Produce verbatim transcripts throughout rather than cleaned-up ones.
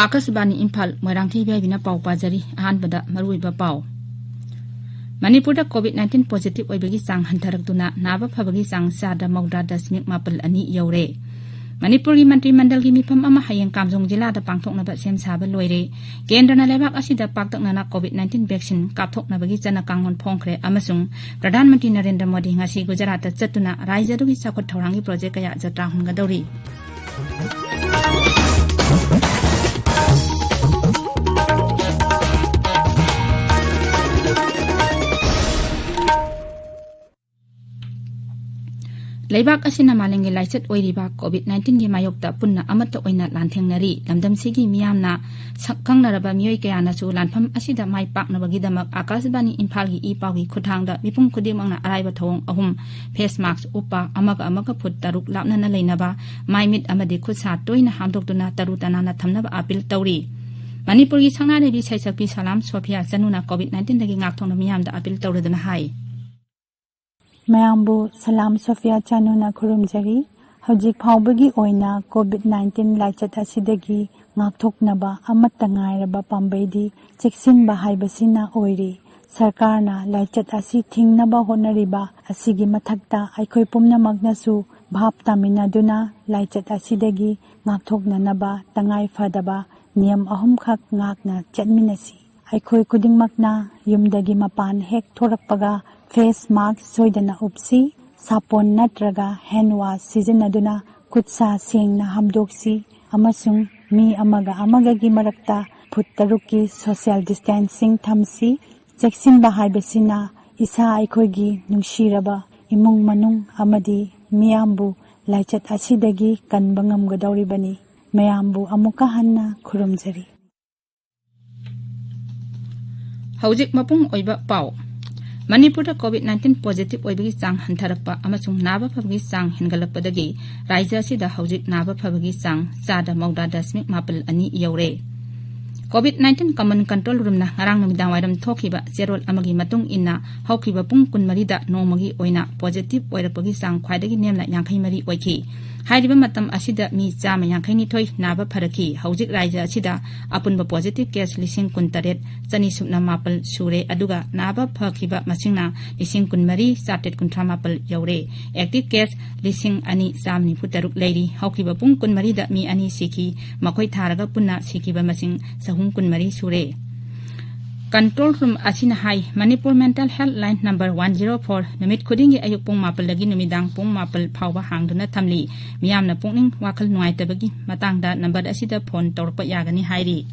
ꯑꯥꯀꯥꯁꯕꯥꯅꯤ ꯏꯝꯐꯥꯜ, ꯃꯣꯏꯔꯥꯡꯊꯦꯝ ꯏꯕꯦꯕꯤꯅ ꯄꯥꯎ ꯄꯥꯖꯔꯤ꯫ ꯑꯍꯥꯟꯕꯗ ꯃꯔꯨꯑꯣꯏꯕ ꯄꯥꯎ꯫ ꯃꯅꯤꯄꯨꯔꯗ COVID nineteen positive ꯑꯣꯏꯕꯒꯤ ꯆꯥꯡ ꯍꯟꯊꯔꯛꯇꯨꯅ ꯅꯥꯕ ꯐꯕꯒꯤ ꯆꯥꯡ ꯆꯥꯗ ꯃꯧꯗ꯭ꯔꯥ ꯗꯁꯃꯤꯛ ꯃꯥꯄꯜ ꯑꯅꯤ ꯌꯧꯔꯦ꯫ ꯃꯅꯤꯄꯨꯔꯒꯤ ꯃꯟꯇ꯭ꯔꯤ ꯃꯟꯗꯜꯒꯤ ꯃꯤꯐꯝ ꯑꯃ ꯍꯌꯦꯡ ꯀꯥꯝꯖꯣꯡ ꯖꯤꯂꯥꯗ ꯄꯥꯡꯊꯣꯛꯅꯕ ꯁꯦꯝ ꯁꯥꯕ ꯂꯣꯏꯔꯦ꯫ ꯀꯦꯟꯗ꯭ꯔꯅ ꯂꯩꯕꯥꯛ ꯑꯁꯤꯗ ꯄꯥꯛꯇꯛꯅꯅ COVID nineteen vaccine ꯀꯥꯞꯊꯣꯛꯅꯕꯒꯤ ꯆꯠꯅ ꯀꯥꯡꯂꯣꯟ ꯐꯣꯡꯈ꯭ꯔꯦ ꯑꯃꯁꯨꯡ ꯄ꯭ꯔꯙꯥꯟ ꯃꯟꯇ꯭ꯔꯤ ꯅꯔꯦꯟꯗ꯭ꯔ ꯃꯣꯗꯤ ꯉꯁꯤ ꯒꯨꯖꯔꯥꯠꯇ ꯆꯠꯇꯨꯅ ꯔꯥꯖ꯭ꯌ ꯑꯗꯨꯒꯤ ꯆꯥꯎꯈꯠ ꯊꯧꯔꯥꯡꯒꯤ ꯄ꯭ꯔꯣꯖꯦꯛ ꯀꯌꯥ ꯖꯇ꯭ꯔꯥ ꯍꯨꯟꯒꯗꯧꯔꯤ꯫ ꯂꯩꯕꯥꯛ ꯑꯁꯤꯅ ꯃꯥꯂꯦꯝꯒꯤ ꯂꯥꯏꯆꯠ ꯑꯣꯏꯔꯤꯕ COVID nineteenꯒꯤ ꯃꯥꯌꯣꯛꯇ ꯄꯨꯟꯅ ꯑꯃꯠꯇ ꯑꯣꯏꯅ ꯂꯥꯟꯊꯦꯡꯅꯔꯤ꯫ ꯂꯝꯗꯝꯁꯤꯒꯤ ꯃꯤꯌꯥꯝꯅ ꯁꯛ ꯈꯪꯅꯔꯕ ꯃꯤꯑꯣꯏ ꯀꯌꯥꯅꯁꯨ ꯂꯥꯟꯐꯝ ꯑꯁꯤꯗ ꯃꯥꯏ ꯄꯥꯛꯅꯕꯒꯤꯗꯃꯛ ꯑꯥꯀꯥꯁꯕꯥꯅꯤ ꯏꯝꯐꯥꯜꯒꯤ ꯏ ꯄꯥꯎꯒꯤ ꯈꯨꯠꯊꯥꯡꯗ ꯃꯤꯄꯨꯝ ꯈꯨꯗꯤꯡꯃꯛꯅ ꯑꯔꯥꯏꯕ ꯊꯧꯑꯣꯡ ꯑꯍꯨꯝ: face mask ꯎꯞꯄ, ꯑꯃꯒ ꯑꯃꯒ ꯐꯨꯠ ꯇꯔꯨꯛ ꯂꯥꯞꯅꯅ ꯂꯩꯅꯕ, ꯃꯥꯏ ꯃꯤꯠ ꯑꯃꯗꯤ ꯈꯨꯠ ꯁꯥ ꯇꯣꯏꯅ ꯍꯥꯝꯗꯣꯛꯇꯨꯅ ꯇꯔꯨ ꯇꯅꯥꯟꯅ ꯊꯝꯅꯕ ꯑꯄꯤꯜ ꯇꯧꯔꯤ꯫ ꯃꯅꯤꯄꯨꯔꯒꯤ ꯁꯛꯅꯥꯏꯔꯕꯤ ꯁꯩꯁꯛꯄꯤ ꯁꯂꯥꯝ ꯁꯣꯐꯤꯌꯥ ꯆꯅꯨꯅ COVID nineteenꯗꯒꯤ ꯉꯥꯛꯊꯣꯛꯅꯕ ꯃꯤꯌꯥꯝꯗ ꯑꯄꯤꯜ ꯇꯧꯔꯗꯨꯅ ꯍꯥꯏ꯫ ꯃꯌꯥꯝꯕꯨ ꯁꯂꯥꯝ ꯁꯣꯐꯤꯌꯥ ꯆꯅꯨꯅ ꯈꯨꯔꯨꯝꯖꯔꯤ꯫ ꯍꯧꯖꯤꯛ ꯐꯥꯎꯕꯒꯤ ꯑꯣꯏꯅ COVID nineteen ꯂꯥꯏꯆꯠ ꯑꯁꯤꯗꯒꯤ ꯉꯥꯛꯊꯣꯛꯅꯕ ꯑꯃꯠꯇ ꯉꯥꯏꯔꯕ ꯄꯥꯝꯕꯩꯗꯤ ꯆꯦꯛꯁꯤꯟꯕ ꯍꯥꯏꯕꯁꯤꯅ ꯑꯣꯏꯔꯤ꯫ ꯁꯔꯀꯥꯔꯅ ꯂꯥꯏꯆꯠ ꯑꯁꯤ ꯊꯤꯡꯅꯕ ꯍꯣꯠꯅꯔꯤꯕ ꯑꯁꯤꯒꯤ ꯃꯊꯛꯇ ꯑꯩꯈꯣꯏ ꯄꯨꯝꯅꯃꯛꯅꯁꯨ ꯚꯥꯞ ꯇꯥꯃꯤꯟꯅꯗꯨꯅ ꯂꯥꯏꯆꯠ ꯑꯁꯤꯗꯒꯤ ꯉꯥꯛꯊꯣꯛꯅꯅꯕ ꯇꯉꯥꯏ ꯐꯗꯕ ꯅꯤꯌꯝ ꯑꯍꯨꯝꯈꯛ ꯉꯥꯛꯅ ꯆꯠꯃꯤꯟꯅꯁꯤ꯫ ꯑꯩꯈꯣꯏ ꯈꯨꯗꯤꯡꯃꯛꯅ ꯌꯨꯝꯗꯒꯤ ꯃꯄꯥꯟ ꯍꯦꯛ ꯊꯣꯔꯛꯄꯒ face mask ꯁꯣꯏꯗꯅ ꯎꯞꯁꯤ, ꯁꯥꯄꯣꯟ ꯅꯠꯇ꯭ꯔꯒ hand wash ꯁꯤꯖꯤꯟꯅꯗꯨꯅ ꯈꯨꯠ ꯁꯥ ꯁꯦꯡꯅ ꯍꯥꯝꯗꯣꯛꯁꯤ, ꯑꯃꯁꯨꯡ ꯃꯤ ꯑꯃꯒ ꯑꯃꯒꯒꯤ ꯃꯔꯛꯇ ꯐꯨꯠ ꯇꯔꯨꯛꯀꯤ social distancing ꯊꯝꯁꯤ꯫ ꯆꯦꯛꯁꯤꯟꯕ ꯍꯥꯏꯕꯁꯤꯅ ꯏꯁꯥ ꯑꯩꯈꯣꯏꯒꯤ ꯅꯨꯡꯁꯤꯔꯕ ꯏꯃꯨꯡ ꯃꯅꯨꯡ ꯑꯃꯗꯤ ꯃꯤꯌꯥꯝꯕꯨ ꯂꯥꯏꯆꯠ ꯑꯁꯤꯗꯒꯤ ꯀꯟꯕ ꯉꯝꯒꯗꯧꯔꯤꯕꯅꯤ꯫ ꯃꯌꯥꯝꯕꯨ ꯑꯃꯨꯛꯀ ꯍꯟꯅ ꯈꯨꯔꯨꯝꯖꯔꯤ꯫ ꯍꯧꯖꯤꯛ ꯃꯄꯨꯡ ꯑꯣꯏꯕ ꯄꯥꯎ꯫ ꯃꯅꯤꯄꯨꯔꯗ COVID nineteen positive ꯑꯣꯏꯕꯒꯤ ꯆꯥꯡ ꯍꯟꯊꯔꯛꯄ ꯑꯃꯁꯨꯡ ꯅꯥꯕ ꯐꯕꯒꯤ ꯆꯥꯡ ꯍꯦꯟꯒꯠꯂꯛꯄꯗꯒꯤ ꯔꯥꯖ꯭ꯌ ꯑꯁꯤꯗ ꯍꯧꯖꯤꯛ ꯅꯥꯕ ꯐꯕꯒꯤ ꯆꯥꯡ ꯆꯥꯗ ꯃꯧꯗ꯭ꯔꯥ ꯗꯁꯃꯤꯛ ꯃꯥꯄꯜ ꯑꯅꯤ ꯌꯧꯔꯦ꯫ COVID nineteen Common Control Roomꯅ ꯉꯔꯥꯡ ꯅꯨꯃꯤꯗꯥꯡ ꯋꯥꯏꯔꯝ ꯊꯣꯛꯈꯤꯕ ꯆꯦꯔꯣꯜ ꯑꯃꯒꯤ ꯃꯇꯨꯡ ꯏꯟꯅ, ꯍꯧꯈꯤꯕ ꯄꯨꯡ ꯀꯨꯟꯃꯔꯤꯗ ꯅꯣꯡꯃꯒꯤ ꯑꯣꯏꯅ positive ꯑꯣꯏꯔꯛꯄꯒꯤ ꯆꯥꯡ ꯈ꯭ꯋꯥꯏꯗꯒꯤ ꯅꯦꯝꯅ ꯌꯥꯡꯈꯩ ꯃꯔꯤ ꯑꯣꯏꯈꯤ꯫ ꯍꯥꯏꯔꯤꯕ ꯃꯇꯝ ꯑꯁꯤꯗ ꯃꯤ ꯆꯥꯝꯃ ꯌꯥꯡꯈꯩ ꯅꯤꯊꯣꯏ ꯅꯥꯕ ꯐꯔꯛꯈꯤ꯫ ꯍꯧꯖꯤꯛ ꯔꯥꯖ꯭ꯌ ꯑꯁꯤꯗ ꯑꯄꯨꯟꯕ positive case ꯂꯤꯁꯤꯡ ꯀꯨꯟꯇꯔꯦꯠ ꯆꯅꯤ ꯁꯨꯞꯅ ꯃꯥꯄꯜ ꯁꯨꯔꯦ, ꯑꯗꯨꯒ ꯅꯥꯕ ꯐꯈꯤꯕ ꯃꯁꯤꯡꯅ ꯂꯤꯁꯤꯡ ꯀꯨꯟꯃꯔꯤ ꯆꯥꯇ꯭ꯔꯦꯠ ꯀꯨꯟꯊ꯭ꯔꯥ ꯃꯥꯄꯜ ꯌꯧꯔꯦ꯫ Active case ꯂꯤꯁꯤꯡ ꯑꯅꯤ ꯆꯥꯝꯃ ꯅꯤꯐꯨ ꯇꯔꯨꯛ ꯂꯩꯔꯤ꯫ ꯍꯧꯈꯤꯕ ꯄꯨꯡ ꯀꯨꯟꯃꯔꯤꯗ ꯃꯤ ꯑꯅꯤ ꯁꯤꯈꯤ꯫ ꯃꯈꯣꯏ ꯊꯥꯔꯒ ꯄꯨꯟꯅ ꯁꯤꯈꯤꯕ ꯃꯁꯤꯡ ꯆꯍꯨꯝ ꯀꯨꯟꯃꯔꯤ ꯁꯨꯔꯦ꯫ Control Room ꯑꯁꯤꯅ ꯍꯥꯏ, Manipur Mental Health Line number one zero four ꯅꯨꯃꯤꯠ ꯈꯨꯗꯤꯡꯒꯤ ꯑꯌꯨꯛ ꯄꯨꯡ ꯃꯥꯄꯜꯗꯒꯤ ꯅꯨꯃꯤꯗꯥꯡ ꯄꯨꯡ ꯃꯥꯄꯜ ꯐꯥꯎꯕ ꯍꯥꯡꯗꯨꯅ ꯊꯝꯂꯤ꯫ ꯃꯤꯌꯥꯝꯅ ꯄꯨꯛꯅꯤꯡ ꯋꯥꯈꯜ ꯅꯨꯡꯉꯥꯏꯇꯕꯒꯤ ꯃꯇꯥꯡꯗ number ꯑꯁꯤꯗ phone ꯇꯧꯔꯛꯄ ꯌꯥꯒꯅꯤ ꯍꯥꯏꯔꯤ꯫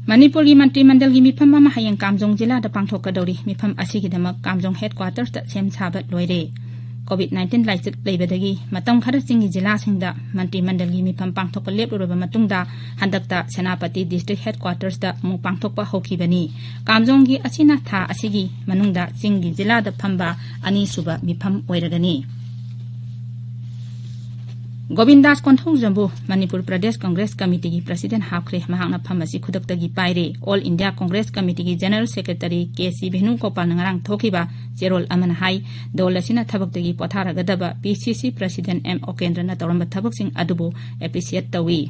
ꯃꯅꯤꯄꯨꯔꯒꯤ ꯃꯟꯇ꯭ꯔꯤ ꯃꯟꯗꯜꯒꯤ ꯃꯤꯐꯝ ꯑꯃ ꯍꯌꯦꯡ ꯀꯥꯝꯖꯣꯡ ꯖꯤꯂꯥꯗ ꯄꯥꯡꯊꯣꯛꯀꯗꯧꯔꯤ꯫ ꯃꯤꯐꯝ ꯑꯁꯤꯒꯤꯗꯃꯛ ꯀꯥꯝꯖꯣꯡ headquarters ꯇ ꯁꯦꯝ ꯁꯥꯕ ꯂꯣꯏꯔꯦ꯫ COVID nineteen ꯂꯥꯏꯆꯠ ꯂꯩꯕꯗꯒꯤ ꯃꯇꯝ ꯈꯔ ꯆꯤꯡꯒꯤ ꯖꯤꯂꯥꯁꯤꯡꯗ ꯃꯟꯇ꯭ꯔꯤ ꯃꯟꯗꯜꯒꯤ ꯃꯤꯐꯝ ꯄꯥꯡꯊꯣꯛꯄ ꯂꯦꯞꯂꯨꯔꯕ ꯃꯇꯨꯡꯗ, ꯍꯟꯗꯛꯇ ꯁꯦꯅꯥꯄꯇꯤ district headquarters ꯇ ꯑꯃꯨꯛ ꯄꯥꯡꯊꯣꯛꯄ ꯍꯧꯈꯤꯕꯅꯤ꯫ ꯀꯥꯝꯖꯣꯡꯒꯤ ꯑꯁꯤꯅ ꯊꯥ ꯑꯁꯤꯒꯤ ꯃꯅꯨꯡꯗ ꯆꯤꯡꯒꯤ ꯖꯤꯂꯥꯗ ꯐꯝꯕ ꯑꯅꯤꯁꯨꯕ ꯃꯤꯐꯝ ꯑꯣꯏꯔꯒꯅꯤ꯫ ꯒꯣꯕꯤꯟꯗꯥꯁ ꯀꯣꯟꯊꯧꯖꯝꯕꯨ ꯃꯅꯤꯄꯨꯔ ꯄ꯭ꯔꯗꯦꯁ ꯀꯪꯒ꯭ꯔꯦꯁ ꯀꯃꯤꯇꯤꯒꯤ president ꯍꯥꯞꯈ꯭ꯔꯦ꯫ ꯃꯍꯥꯛꯅ ꯐꯝ ꯑꯁꯤ ꯈꯨꯗꯛꯇꯒꯤ ꯄꯥꯏꯔꯦ꯫ All India Congress Committee ꯒꯤ General Secretary ꯀꯦ ꯁꯤ ꯚꯦꯅꯨꯒꯣꯄꯥꯜꯅ ꯉꯔꯥꯡ ꯊꯣꯛꯈꯤꯕ ꯆꯦꯔꯣꯜ ꯑꯃꯅ ꯍꯥꯏ, ꯗꯣꯜ ꯑꯁꯤꯅ ꯊꯕꯛꯇꯒꯤ ꯄꯣꯊꯥꯔꯒꯗꯕ ꯄꯤ ꯁꯤ ꯁꯤ president ꯑꯦꯝ ꯑꯣꯀꯦꯟꯗ꯭ꯔꯅ ꯇꯧꯔꯝꯕ ꯊꯕꯛꯁꯤꯡ ꯑꯗꯨꯕꯨ appreciate ꯇꯧꯏ꯫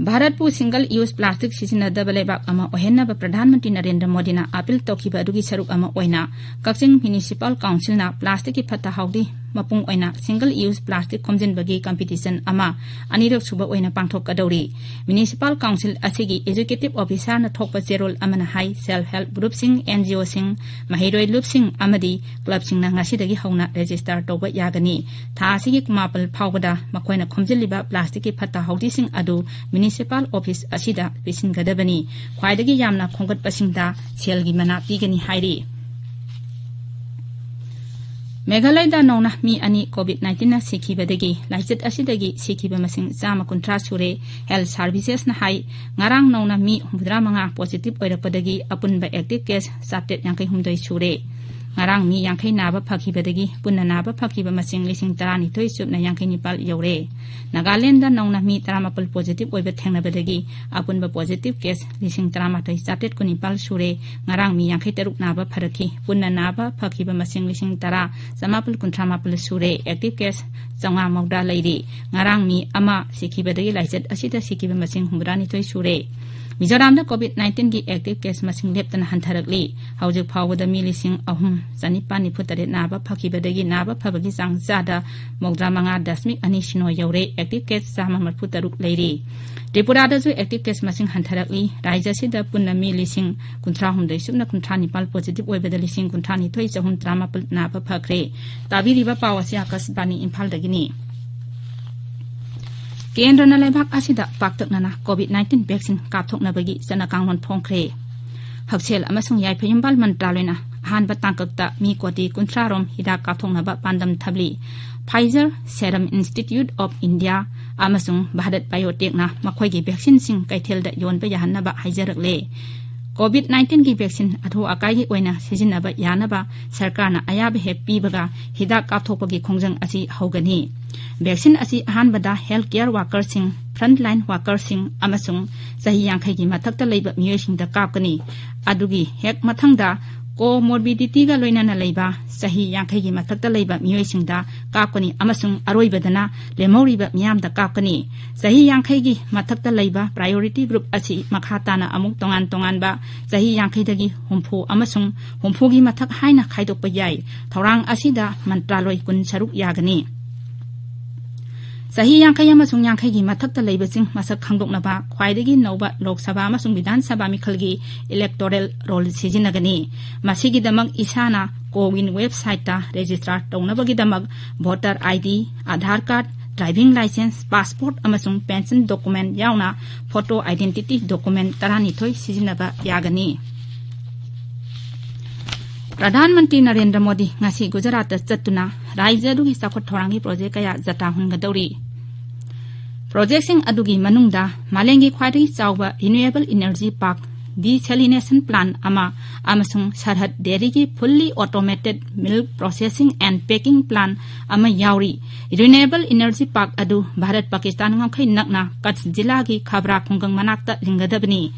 ꯚꯥꯔꯠꯄꯨ single use plastic ꯁꯤꯖꯤꯟꯅꯗꯕ ꯂꯩꯕꯥꯛ ꯑꯃ ꯑꯣꯏꯍꯟꯅꯕ ꯄ꯭ꯔꯙꯥꯟ ꯃꯟꯇ꯭ꯔꯤ ꯅꯔꯦꯟꯗ꯭ꯔ ꯃꯣꯗꯤꯅ appeal ꯇꯧꯈꯤꯕ ꯑꯗꯨꯒꯤ ꯁꯔꯨꯛ ꯑꯃ ꯑꯣꯏꯅ, ꯀꯛꯆꯤꯡ Municipal Council ꯅ plastic ꯀꯤ ꯐꯠꯇ ꯍꯥꯎꯗꯤ ꯃꯄꯨꯡ ꯑꯣꯏꯅ single use plastic ꯈꯣꯝꯖꯤꯟꯕꯒꯤ competition ꯑꯃ ꯑꯅꯤꯔꯛ ꯁꯨꯕ ꯑꯣꯏꯅ ꯄꯥꯡꯊꯣꯛꯀꯗꯧꯔꯤ꯫ Municipal Council ꯑꯁꯤꯒꯤ executive officer ꯅ ꯊꯣꯛꯄ ꯆꯦꯔꯣꯜ ꯑꯃꯅ ꯍꯥꯏ, self help group ꯁꯤꯡ, ꯑꯦꯟ ꯖꯤ ꯑꯣ ꯁꯤꯡ, ꯃꯍꯩꯔꯣꯏ ꯂꯨꯞꯁꯤꯡ ꯑꯃꯗꯤ club ꯁꯤꯡꯅ ꯉꯁꯤꯗꯒꯤ ꯍꯧꯅ register ꯇꯧꯕ ꯌꯥꯒꯅꯤ꯫ ꯊꯥ ꯑꯁꯤꯒꯤ ꯀꯨꯟꯃꯥꯄꯜ ꯐꯥꯎꯕꯗ ꯃꯈꯣꯏꯅ ꯈꯣꯝꯖꯤꯜꯂꯤꯕ plastic ꯀꯤ ꯐꯠꯇ ꯍꯥꯎꯗꯤꯁꯤꯡ ꯑꯗꯨ municipal office ꯑꯁꯤꯗ ꯄꯤꯁꯤꯟꯒꯗꯕꯅꯤ꯫ ꯈ꯭ꯋꯥꯏꯗꯒꯤ ꯌꯥꯝꯅ ꯈꯣꯝꯒꯠꯄꯁꯤꯡꯗ ꯁꯦꯜꯒꯤ ꯃꯅꯥ ꯄꯤꯒꯅꯤ ꯍꯥꯏꯔꯤ꯫ ꯃꯦꯘꯥꯂꯌꯗ ꯅꯧꯅ ꯃꯤ ꯑꯅꯤ COVID nineteen ꯅ ꯁꯤꯈꯤꯕꯗꯒꯤ ꯂꯥꯏꯆꯠ ꯑꯁꯤꯗꯒꯤ ꯁꯤꯈꯤꯕ ꯃꯁꯤꯡ ꯆꯥꯝꯃ ꯀꯨꯟꯊ꯭ꯔꯥ ꯁꯨꯔꯦ꯫ Health Services ꯅ ꯍꯥꯏ, ꯉꯔꯥꯡ ꯅꯧꯅ ꯃꯤ ꯍꯨꯝꯐꯨꯇꯔꯥ ꯃꯉꯥ positive ꯑꯣꯏꯔꯛꯄꯗꯒꯤ ꯑꯄꯨꯟꯕ active case ꯆꯥꯇ꯭ꯔꯦꯠ ꯌꯥꯡꯈꯩ ꯍꯨꯝꯗꯣꯏ ꯁꯨꯔꯦ꯫ ꯉꯔꯥꯡ ꯃꯤ ꯌꯥꯡꯈꯩ ꯅꯥꯕ ꯐꯈꯤꯕꯗꯒꯤ ꯄꯨꯟꯅ ꯅꯥꯕ ꯐꯈꯤꯕ ꯃꯁꯤꯡ ꯂꯤꯁꯤꯡ ꯇꯔꯥꯅꯤꯊꯣꯏ ꯆꯨꯞꯅ ꯌꯥꯡꯈꯩ ꯅꯤꯄꯥꯜ ꯌꯧꯔꯦ꯫ ꯅꯥꯒꯥꯂꯦꯟꯗ ꯅꯧꯅ ꯃꯤ ꯇꯔꯥꯃꯥꯄꯜ positive ꯑꯣꯏꯕ ꯊꯦꯡꯅꯕꯗꯒꯤ ꯑꯄꯨꯟꯕ positive case ꯂꯤꯁꯤꯡ ꯇꯔꯥꯃꯥꯊꯣꯏ ꯆꯥꯇ꯭ꯔꯦꯠ ꯀꯨꯟꯅꯤꯄꯥꯜ ꯁꯨꯔꯦ꯫ ꯉꯔꯥꯡ ꯃꯤ ꯌꯥꯡꯈꯩ ꯇꯔꯨꯛ ꯅꯥꯕ ꯐꯔꯛꯈꯤ꯫ ꯄꯨꯟꯅ ꯅꯥꯕ ꯐꯈꯤꯕ ꯃꯁꯤꯡ ꯂꯤꯁꯤꯡ ꯇꯔꯥ ꯆꯃꯥꯄꯜ ꯀꯨꯟꯊ꯭ꯔꯥ ꯃꯥꯄꯜ ꯁꯨꯔꯦ꯫ Active case ꯆꯥꯝꯃꯉꯥ ꯃꯧꯗ꯭ꯔꯥ ꯂꯩꯔꯤ꯫ ꯉꯔꯥꯡ ꯃꯤ ꯑꯃ ꯁꯤꯈꯤꯕꯗꯒꯤ ꯂꯥꯏꯆꯠ ꯑꯁꯤꯗ ꯁꯤꯈꯤꯕ ꯃꯁꯤꯡ ꯍꯨꯝꯐꯨꯇꯔꯥꯅꯤꯊꯣꯏ ꯁꯨꯔꯦ꯫ ꯃꯤꯖꯣꯔꯥꯝꯗ COVID nineteenꯒꯤ active case ꯃꯁꯤꯡ ꯂꯦꯞꯇꯅ ꯍꯟꯊꯔꯛꯂꯤ꯫ ꯍꯧꯖꯤꯛ ꯐꯥꯎꯕꯗ ꯃꯤ ꯂꯤꯁꯤꯡ ꯑꯍꯨꯝ ꯆꯅꯤꯄꯥꯜ ꯅꯤꯐꯨ ꯇꯔꯦꯠ ꯅꯥꯕ ꯐꯈꯤꯕꯗꯒꯤ ꯅꯥꯕ ꯐꯕꯒꯤ ꯆꯥꯡ ꯆꯥꯗ ꯃꯧꯗ꯭ꯔꯥ ꯃꯉꯥ ꯗꯁꯃꯤꯛ ꯑꯅꯤ ꯁꯤꯅꯣ ꯌꯧꯔꯦ꯫ Active case ꯆꯥꯝꯃ ꯃꯔꯤꯐꯨ ꯇꯔꯨꯛ ꯂꯩꯔꯤ꯫ ꯇ꯭ꯔꯤꯄꯨꯔꯥꯗꯁꯨ active case ꯃꯁꯤꯡ ꯍꯟꯊꯔꯛꯂꯤ꯫ ꯔꯥꯖ꯭ꯌ ꯑꯁꯤꯗ ꯄꯨꯟꯅ ꯃꯤ ꯂꯤꯁꯤꯡ ꯀꯨꯟꯊ꯭ꯔꯥ ꯍꯨꯝꯗꯣꯏ ꯁꯨꯞꯅ ꯀꯨꯟꯊ꯭ꯔꯥ ꯅꯤꯄꯥꯜ positive ꯑꯣꯏꯕꯗ ꯂꯤꯁꯤꯡ ꯀꯨꯟꯊ꯭ꯔꯥ ꯅꯤꯊꯣꯏ ꯆꯍꯨꯝ ꯇꯔꯥꯃꯥꯄꯜ ꯅꯥꯕ ꯐꯈ꯭ꯔꯦ꯫ ꯇꯥꯕꯤꯔꯤꯕ ꯄꯥꯎ ꯑꯁꯤ ꯑꯥꯀꯥꯁꯕꯥꯅꯤ ꯏꯝꯐꯥꯜꯗꯒꯤꯅꯤ꯫ ꯀꯦꯟꯗ꯭ꯔꯅ ꯂꯩꯕꯥꯛ ꯑꯁꯤꯗ ꯄꯥꯛꯇꯛꯅꯅ COVID nineteen vaccine ꯀꯥꯞꯊꯣꯛꯅꯕꯒꯤ ꯆꯠꯅ ꯀꯥꯡꯂꯣꯟ ꯐꯣꯡꯈ꯭ꯔꯦ꯫ ꯍꯛꯁꯦꯜ ꯑꯃꯁꯨꯡ ꯌꯥꯏꯐ ꯌꯨꯝꯕꯥꯜ ꯃꯟꯇ꯭ꯔꯥꯂꯣꯏꯅ ꯑꯍꯥꯟꯕ ꯇꯥꯡꯀꯛꯇ ꯃꯤ ꯀꯣꯇꯤ ꯀꯨꯟꯊ꯭ꯔꯥ ꯔꯣꯝ ꯍꯤꯗꯥꯛ ꯀꯥꯞꯊꯣꯛꯅꯕ ꯄꯥꯟꯗꯝ ꯊꯝꯂꯤ꯫ Pfizer, Serum Institute of India ꯑꯃꯁꯨꯡ Bharat Biotechꯅ ꯃꯈꯣꯏꯒꯤ vaccineꯁꯤꯡ ꯀꯩꯊꯦꯜꯗ ꯌꯣꯟꯕ ꯌꯥꯍꯟꯅꯕ ꯍꯥꯏꯖꯔꯛꯂꯦ꯫ COVID nineteenꯒꯤ vaccine ꯑꯊꯨ ꯑꯀꯥꯏꯒꯤ ꯑꯣꯏꯅ ꯁꯤꯖꯤꯟꯅꯕ ꯌꯥꯅꯕ ꯁꯔꯀꯥꯔꯅ ꯑꯌꯥꯕ ꯍꯦꯛ ꯄꯤꯕꯒ ꯍꯤꯗꯥꯛ ꯀꯥꯞꯊꯣꯛꯄꯒꯤ ꯈꯣꯡꯖꯪ ꯑꯁꯤ ꯍꯧꯒꯅꯤ꯫ Vaccine ꯑꯁꯤ ꯑꯍꯥꯟꯕꯗ health care workerꯁꯤꯡ, frontline workerꯁꯤꯡ ꯑꯃꯁꯨꯡ ꯆꯍꯤ ꯌꯥꯡꯈꯩꯒꯤ ꯃꯊꯛꯇ ꯂꯩꯕ ꯃꯤꯑꯣꯏꯁꯤꯡꯗ ꯀꯥꯞꯀꯅꯤ꯫ ꯑꯗꯨꯒꯤ ꯍꯦꯛ ꯃꯊꯪꯗ comorbidityꯒ ꯂꯣꯏꯅꯅ ꯂꯩꯕ ꯆꯍꯤ ꯌꯥꯡꯈꯩꯒꯤ ꯃꯊꯛꯇ ꯂꯩꯕ ꯃꯤꯑꯣꯏꯁꯤꯡꯗ ꯀꯥꯞꯀꯅꯤ ꯑꯃꯁꯨꯡ ꯑꯔꯣꯏꯕꯗꯅ ꯂꯦꯝꯍꯧꯔꯤꯕ ꯃꯤꯌꯥꯝꯗ ꯀꯥꯞꯀꯅꯤ꯫ ꯆꯍꯤ ꯌꯥꯡꯈꯩꯒꯤ ꯃꯊꯛꯇ ꯂꯩꯕ priority group ꯑꯁꯤ ꯃꯈꯥ ꯇꯥꯅ ꯑꯃꯨꯛ ꯇꯣꯉꯥꯟ ꯇꯣꯉꯥꯟꯕ ꯆꯍꯤ ꯌꯥꯡꯈꯩꯗꯒꯤ ꯍꯨꯝꯐꯨ ꯑꯃꯁꯨꯡ ꯍꯨꯝꯐꯨꯒꯤ ꯃꯊꯛ ꯍꯥꯏꯅ ꯈꯥꯏꯗꯣꯛꯄ ꯌꯥꯏ꯫ ꯊꯧꯔꯥꯡ ꯑꯁꯤꯗ ꯃꯟꯇ꯭ꯔꯥꯂꯣꯏ ꯀꯨꯟ ꯁꯔꯨꯛ ꯌꯥꯒꯅꯤ꯫ ꯆꯍꯤ ꯌꯥꯡꯈꯩ ꯑꯃꯁꯨꯡ ꯌꯥꯡꯈꯩꯒꯤ ꯃꯊꯛꯇ ꯂꯩꯕꯁꯤꯡ ꯃꯁꯛ ꯈꯪꯗꯣꯛꯅꯕ ꯈ꯭ꯋꯥꯏꯗꯒꯤ ꯅꯧꯕ ꯂꯣꯛ ꯁꯚꯥ ꯑꯃꯁꯨꯡ ꯕꯤꯙꯥꯟ ꯁꯚꯥ ꯃꯤꯈꯜꯒꯤ electoral roll ꯁꯤꯖꯤꯟꯅꯒꯅꯤ꯫ ꯃꯁꯤꯒꯤꯗꯃꯛ ꯏꯁꯥꯅ CoWIN websiteꯇ register ꯇꯧꯅꯕꯒꯤꯗꯃꯛ voter ID, Aadhaar card, driving license, passport ꯑꯃꯁꯨꯡ pension document ꯌꯥꯎꯅ photo identity document ꯇꯔꯥꯅꯤꯊꯣꯏ ꯁꯤꯖꯤꯟꯅꯕ ꯌꯥꯒꯅꯤ꯫ ꯄ꯭ꯔꯙꯥꯟ ꯃꯟꯇ꯭ꯔꯤ ꯅꯔꯦꯟꯗ꯭ꯔ ꯃꯣꯗꯤ ꯉꯁꯤ ꯒꯨꯖꯔꯥꯠꯇ ꯆꯠꯇꯨꯅ ꯔꯥꯖ꯭ꯌ ꯑꯗꯨꯒꯤ ꯆꯥꯎꯈꯠ ꯊꯧꯔꯥꯡꯒꯤ project ꯀꯌꯥ ꯖꯇꯥ ꯍꯨꯟꯒꯗꯧꯔꯤ꯫ Projectꯁꯤꯡ ꯑꯗꯨꯒꯤ ꯃꯅꯨꯡꯗ ꯃꯥꯂꯦꯝꯒꯤ ꯈ꯭ꯋꯥꯏꯗꯒꯤ ꯆꯥꯎꯕ renewable energy park desalination plant ꯑꯃ ꯑꯃꯁꯨꯡ ꯁꯔꯍꯠ ꯗꯦꯔꯤꯒꯤ fully automated milk processing and packing plant ꯑꯃ ꯌꯥꯎꯔꯤ꯫ Renewable energy park ꯑꯗꯨ ꯚꯥꯔꯠ ꯄꯥꯀꯤꯁꯇꯥꯟ ꯉꯝꯈꯩ ꯅꯛꯅ ꯀꯠꯁ ꯖꯤꯂꯥꯒꯤ ꯈꯥꯕ꯭ꯔꯥ ꯈꯨꯡꯒꯪ ꯃꯅꯥꯛꯇ ꯂꯤꯡꯒꯗꯕꯅꯤ꯫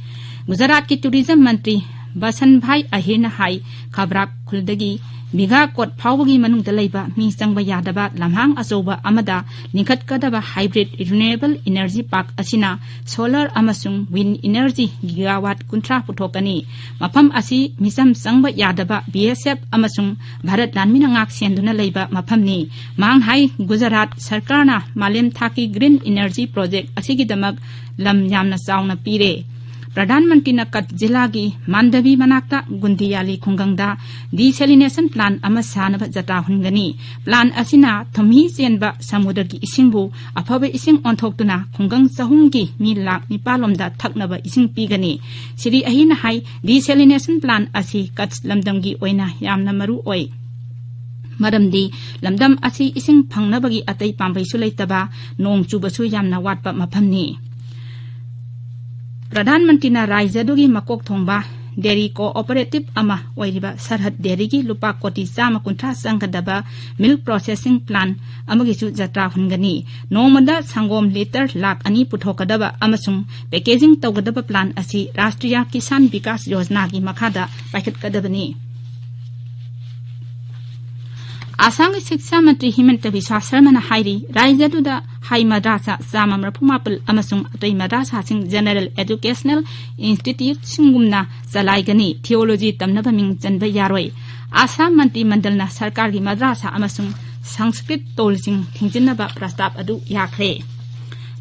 ꯒꯨꯖꯔꯥꯠꯀꯤ tourism ꯃꯟꯇ꯭ꯔꯤ ꯕꯁꯟꯚꯥꯏ ꯑꯍꯤꯔꯅ ꯍꯥꯏ, ꯈꯥꯕ꯭ꯔꯥ ꯈꯨꯜꯗꯒꯤ ꯕꯤꯒꯥ ꯀꯣꯠ ꯐꯥꯎꯕꯒꯤ ꯃꯅꯨꯡꯗ ꯂꯩꯕ ꯃꯤ ꯆꯪꯕ ꯌꯥꯗꯕ ꯂꯝꯍꯥꯡ ꯑꯆꯧꯕ ꯑꯃꯗ ꯂꯤꯡꯈꯠꯀꯗꯕ hybrid renewable energy park ꯑꯁꯤꯅ solar ꯑꯃꯁꯨꯡ wind energy gigawatt ꯀꯨꯟꯊ꯭ꯔꯥ ꯄꯨꯊꯣꯛꯀꯅꯤ꯫ ꯃꯐꯝ ꯑꯁꯤ ꯃꯤꯆꯝ ꯆꯪꯕ ꯌꯥꯗꯕ B S F ꯑꯃꯁꯨꯡ ꯚꯥꯔꯠ ꯂꯥꯟꯃꯤꯅ ꯉꯥꯛ ꯁꯦꯟꯗꯨꯅ ꯂꯩꯕ ꯃꯐꯝꯅꯤ꯫ ꯃꯍꯥꯛꯅ ꯍꯥꯏ, ꯒꯨꯖꯔꯥꯠ ꯁꯔꯀꯥꯔꯅ ꯃꯥꯂꯦꯝ ꯊꯥꯛꯀꯤ green energy project ꯑꯁꯤꯒꯤꯗꯃꯛ ꯂꯝ ꯌꯥꯝꯅ ꯆꯥꯎꯅ ꯄꯤꯔꯦ꯫ ꯄ꯭ꯔꯙꯥꯟ ꯃꯟꯇ꯭ꯔꯤꯅ ꯀꯠ ꯖꯤꯂꯥꯒꯤ ꯃꯥꯟꯗꯕꯤ ꯃꯅꯥꯛꯇ ꯒꯨꯟꯗꯤꯌꯥꯂꯤ ꯈꯨꯡꯒꯪꯗ desalination plant ꯑꯃ ꯁꯥꯅꯕ ꯖꯇ꯭ꯔꯥ ꯍꯨꯟꯒꯅꯤ꯫ Plant ꯑꯁꯤꯅ ꯊꯨꯝꯍꯤ ꯆꯦꯟꯕ ꯁꯃꯨꯗ꯭ꯔꯒꯤ ꯏꯁꯤꯡꯕꯨ ꯑꯐꯕ ꯏꯁꯤꯡ ꯑꯣꯟꯊꯣꯛꯇꯨꯅ ꯈꯨꯡꯒꯪ ꯆꯍꯨꯝꯒꯤ ꯃꯤ ꯂꯥꯈ ꯅꯤꯄꯥꯜ ꯂꯣꯝꯗ ꯊꯛꯅꯕ ꯏꯁꯤꯡ ꯄꯤꯒꯅꯤ꯫ ꯁ꯭ꯔꯤ ꯑꯍꯤꯅ ꯍꯥꯏ, desalination plant ꯑꯁꯤ ꯀꯠꯁ ꯂꯝꯗꯝꯒꯤ ꯑꯣꯏꯅ ꯌꯥꯝꯅ ꯃꯔꯨ ꯑꯣꯏ꯫ ꯃꯔꯝꯗꯤ ꯂꯝꯗꯝ ꯑꯁꯤ ꯏꯁꯤꯡ ꯐꯪꯅꯕꯒꯤ ꯑꯇꯩ ꯄꯥꯝꯕꯩꯁꯨ ꯂꯩꯇꯕ, ꯅꯣꯡ ꯆꯨꯕꯁꯨ ꯌꯥꯝꯅ ꯋꯥꯠꯄ ꯃꯐꯝꯅꯤ꯫ ꯄ꯭ꯔꯙꯥꯟ ꯃꯟꯇ꯭ꯔꯤꯅ ꯔꯥꯖ꯭ꯌ ꯑꯗꯨꯒꯤ ꯃꯀꯣꯛ ꯊꯣꯡꯕ dairy cooperative ꯑꯃ ꯑꯣꯏꯔꯤꯕ ꯁꯔꯍꯠ ꯗꯦꯔꯤꯒꯤ ꯂꯨꯄꯥ ꯀꯣꯇꯤ ꯆꯥꯝꯃ ꯀꯨꯟꯊ꯭ꯔꯥ ꯆꯪꯒꯗꯕ milk processing plant ꯑꯃꯒꯤꯁꯨ ꯖꯇ꯭ꯔꯥ ꯍꯨꯟꯒꯅꯤ꯫ ꯅꯣꯡꯃꯗ ꯁꯪꯒꯣꯝ litre ꯂꯥꯈ ꯑꯅꯤ ꯄꯨꯊꯣꯛꯀꯗꯕ ꯑꯃꯁꯨꯡ packaging ꯇꯧꯒꯗꯕ plant ꯑꯁꯤ ꯔꯥꯁꯇ꯭ꯔꯤꯌꯥ ꯀꯤꯁꯥꯟ ꯕꯤꯀꯥꯁ ꯌꯣꯖꯅꯥꯒꯤ ꯃꯈꯥꯗ ꯄꯥꯏꯈꯠꯀꯗꯕꯅꯤ꯫ ꯑꯁꯥꯝꯒꯤ ꯁꯤꯛꯁꯥ ꯃꯟꯇ꯭ꯔꯤ ꯍꯤꯃꯟꯇ ꯕꯤꯁ꯭ꯋꯥ ꯁꯔꯃꯅ ꯍꯥꯏꯔꯤ, ꯔꯥꯖ꯭ꯌ ꯑꯗꯨꯗ ꯍꯥꯏ ꯃꯗ꯭ꯔꯥꯁꯥ ꯆꯥꯝꯃ ꯃꯔꯤꯐꯨ ꯃꯥꯄꯜ ꯑꯃꯁꯨꯡ ꯑꯇꯩ ꯃꯗ꯭ꯔꯥꯁꯥꯁꯤꯡ general educational instituteꯁꯤꯡꯒꯨꯝꯅ ꯆꯂꯥꯏꯒꯅꯤ꯫ Theology ꯇꯝꯅꯕ ꯃꯤꯡ ꯆꯟꯕ ꯌꯥꯔꯣꯏ꯫ ꯑꯁꯥꯝ ꯃꯟꯇ꯭ꯔꯤ ꯃꯟꯗꯜꯅ ꯁꯔꯀꯥꯔꯒꯤ ꯃꯗ꯭ꯔꯥꯁꯥ ꯑꯃꯁꯨꯡ ꯁꯪꯁꯀ꯭ꯔꯤꯠ ꯇꯣꯜꯁꯤꯡ ꯊꯤꯡꯖꯤꯟꯅꯕ ꯄ꯭ꯔꯁꯇꯥꯞ ꯑꯗꯨ ꯌꯥꯈ꯭ꯔꯦ꯫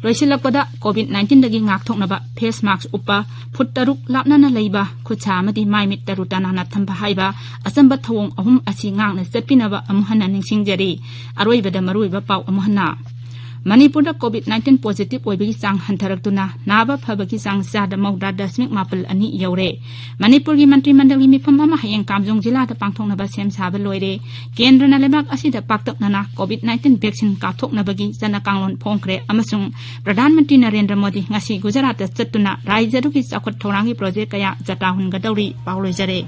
ꯂꯣꯏꯁꯤꯜꯂꯛꯄꯗ, COVID nineteen ꯗꯒꯤ ꯉꯥꯛꯊꯣꯛꯅꯕ face mask ꯎꯞꯄ, ꯐꯨꯠ ꯇꯔꯨꯛ ꯂꯥꯞꯅꯅ ꯂꯩꯕ, ꯈꯨꯠꯁꯥ ꯑꯃꯗꯤ ꯃꯥꯏ ꯃꯤꯠ ꯇꯔꯨ ꯇꯅꯥꯟꯅ ꯊꯝꯕ ꯍꯥꯏꯕ ꯑꯆꯝꯕ ꯊꯧꯑꯣꯡ ꯑꯍꯨꯝ ꯑꯁꯤ ꯉꯥꯛꯅ ꯆꯠꯄꯤꯅꯕ ꯑꯃꯨꯛ ꯍꯟꯅ ꯅꯤꯡꯁꯤꯡꯖꯔꯤ꯫ ꯑꯔꯣꯏꯕꯗ ꯃꯔꯨꯑꯣꯏꯕ ꯄꯥꯎ ꯑꯃꯨꯛ ꯍꯟꯅ꯫ ꯃꯅꯤꯄꯨꯔꯗ COVID nineteen positive ꯑꯣꯏꯕꯒꯤ ꯆꯥꯡ ꯍꯟꯊꯔꯛꯇꯨꯅ ꯅꯥꯕ ꯐꯕꯒꯤ ꯆꯥꯡ ꯆꯥꯗ ꯃꯧꯗ꯭ꯔꯥ ꯗꯁꯃꯤꯛ ꯃꯥꯄꯜ ꯑꯅꯤ ꯌꯧꯔꯦ꯫ ꯃꯅꯤꯄꯨꯔꯒꯤ ꯃꯟꯇ꯭ꯔꯤ ꯃꯟꯗꯜꯒꯤ ꯃꯤꯐꯝ ꯑꯃ ꯍꯌꯦꯡ ꯀꯥꯝꯖꯣꯡ ꯖꯤꯂꯥꯗ ꯄꯥꯡꯊꯣꯛꯅꯕ ꯁꯦꯝ ꯁꯥꯕ ꯂꯣꯏꯔꯦ꯫ ꯀꯦꯟꯗ꯭ꯔꯅ ꯂꯩꯕꯥꯛ ꯑꯁꯤꯗ ꯄꯥꯛꯇꯛꯅꯅ COVID nineteen vaccine ꯀꯥꯞꯊꯣꯛꯅꯕꯒꯤ ꯆꯠꯅ ꯀꯥꯡꯂꯣꯟ ꯐꯣꯡꯈ꯭ꯔꯦ ꯑꯃꯁꯨꯡ ꯄ꯭ꯔꯙꯥꯟ ꯃꯟꯇ꯭ꯔꯤ ꯅꯔꯦꯟꯗ꯭ꯔ ꯃꯣꯗꯤ ꯉꯁꯤ ꯒꯨꯖꯔꯥꯠꯇ ꯆꯠꯇꯨꯅ ꯔꯥꯖ꯭ꯌ ꯑꯗꯨꯒꯤ ꯆꯥꯎꯈꯠ ꯊꯧꯔꯥꯡꯒꯤ ꯄ꯭ꯔꯣꯖꯦꯛ ꯀꯌꯥ ꯖꯇꯥ ꯍꯨꯟꯒꯗꯧꯔꯤ꯫ ꯄꯥꯎ ꯂꯣꯏꯖꯔꯦ꯫